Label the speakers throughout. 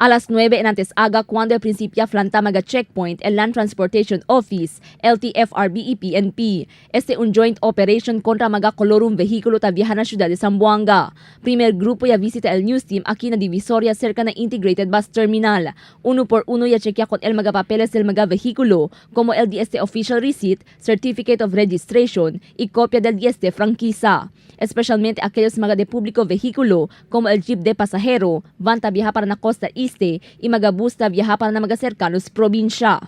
Speaker 1: A las 9 en antes aga cuando el principia flanta maga checkpoint el Land Transportation Office, LTFRB y PNP. Este un joint operation contra maga colorum vehículo ta viaja na ciudad de Zamboanga. Primer grupo ya visita el news team aquí na Divisoria cerca na Integrated Bus Terminal. Uno por uno ya chequea con el maga papeles del maga vehículo, como el DST official receipt, certificate of registration y copia del DST franquicia. Especialmente aquellos maga de público vehículo como el jeep de pasajero, van ta viaja para na costa este y maga bus ta viaja para na maga cercanos provincia.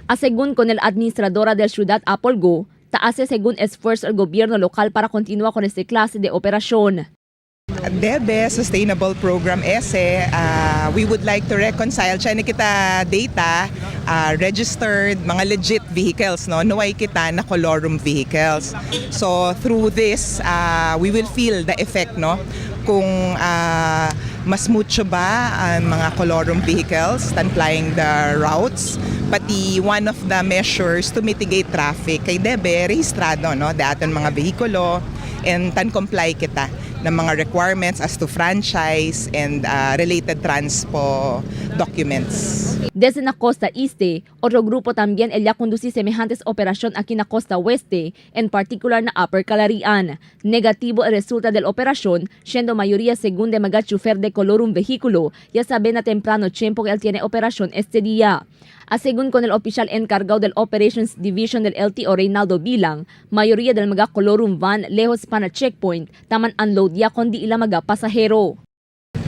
Speaker 1: A según con el administradora del ciudad Apolgo, ta hace según esfuerzo el gobierno local para continuar con este clase de operación.
Speaker 2: Debe Sustainable Program ese, we would like to reconcile siya ni kita data, registered mga legit vehicles, no, nuway kita na colorum vehicles. So through this, we will feel the effect, no, kung mas mucho ba ang mga colorum vehicles tan plying the routes, pati one of the measures to mitigate traffic kay debe rehistrado, no, daton mga vehikulo and tan comply kita ng mga requirements as to franchise and related transpo documents.
Speaker 1: Desde la costa este, otro grupo también el ya conduce semejantes operación aquí na costa oeste, en particular na Upper Calarian. Negativo el resulta del operación, siendo mayoría según de maga chofer de colorum vehículo, ya sabe na temprano tiempo que él tiene operación este día. A según con el oficial encargado del Operations Division del LTO Reynaldo Bilang, mayoría del maga colorum van lejos pa na checkpoint, taman unload ya kundi ila maga pasahero.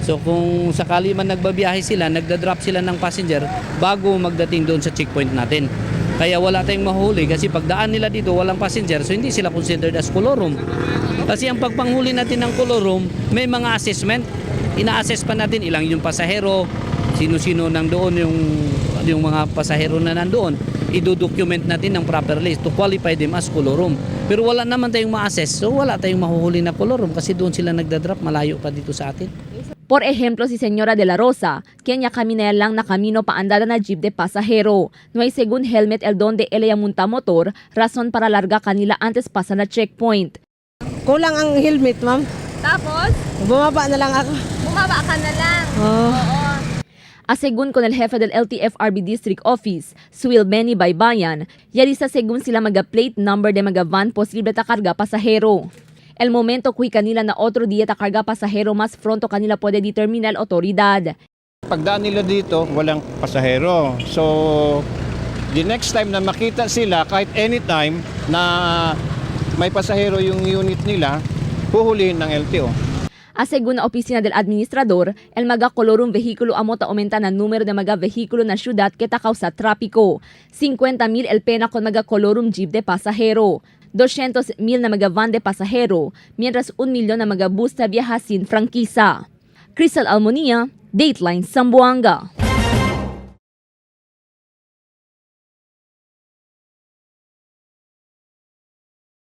Speaker 3: So kung sakali man nagbabiyahe sila, nagda-drop sila ng passenger bago magdating doon sa checkpoint natin. Kaya wala tayong mahuli kasi pagdaan nila dito walang passenger, so hindi sila considered as colorum. Kasi ang pagpanghuli natin ng colorum, may mga assessment. Ina-assess pa natin ilang yung pasahero, sino-sino nang doon yung mga pasahero na nandoon. Ido-document natin ng properly to qualify them as colorum. Pero wala naman tayong ma-assess, so wala tayong mahuhuli na colorum kasi doon sila nagda-drop, malayo pa dito sa atin.
Speaker 1: Por ejemplo, si señora de la Rosa, quien ya camina lang na camino paandada na jeep de pasahero. No hay según helmet el donde ella munta motor, razón para larga kanila antes pasa na checkpoint.
Speaker 4: Kulang ang helmet, ma'am.
Speaker 1: Tapos,
Speaker 4: Bumaba na lang ako.
Speaker 1: bumaba ka na lang.
Speaker 4: Oh.
Speaker 1: A según con el jefe del LTFRB District Office, Suil Benny Baybayan, yarisa según sila maga plate number de maga van posible ta carga pasahero. El momento kui kanila na otro día ta carga pasahero mas pronto kanila puede determinar autoridad.
Speaker 5: Pagdaan nila dito, walang pasahero. So, the next time na makita sila, kahit anytime na may pasahero yung unit nila, huhulihin ng LTO.
Speaker 1: A según la oficina del administrador, el maga colorum vehículo amota aumenta na número de maga vehículo na ciudad que ta causa tráfico. 50 mil el pena con maga colorum jeep de pasahero. 200 mil na maga van de pasahero, mientras 1 millón na maga bus ta viaja sin franquisa. Crystal Almonia, Dateline Zamboanga.